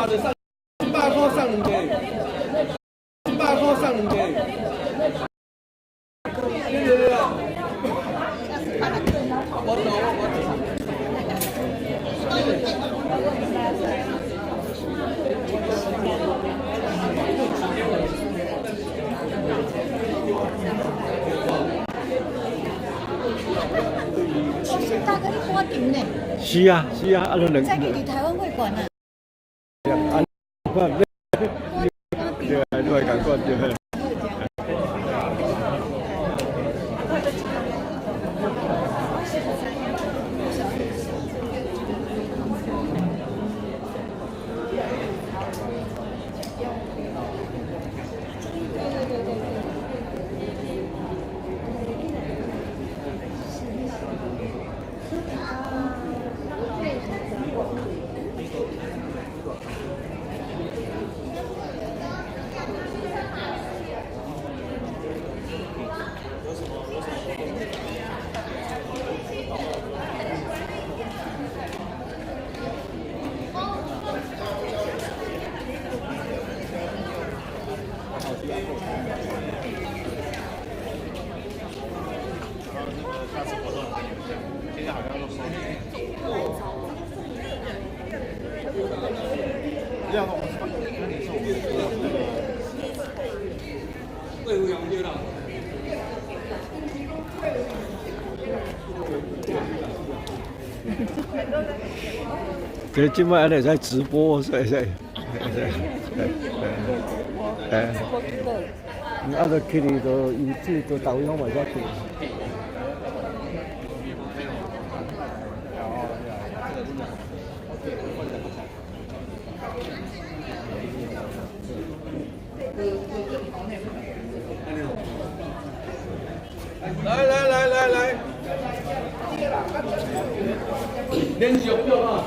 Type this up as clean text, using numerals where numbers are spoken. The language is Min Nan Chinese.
就送100箍送兩個，100箍送兩個。對對對。我懂，我懂。大哥，你趕場呢？是啊，是啊，啊，兩。再去佇台灣會館啊。啊，看，對啊，你會共款對。這這擺按呢在直播，所以所以，哎，啊，就去哩都 YouTube 都抖音嘛，會去。來來來來來，連續票啊！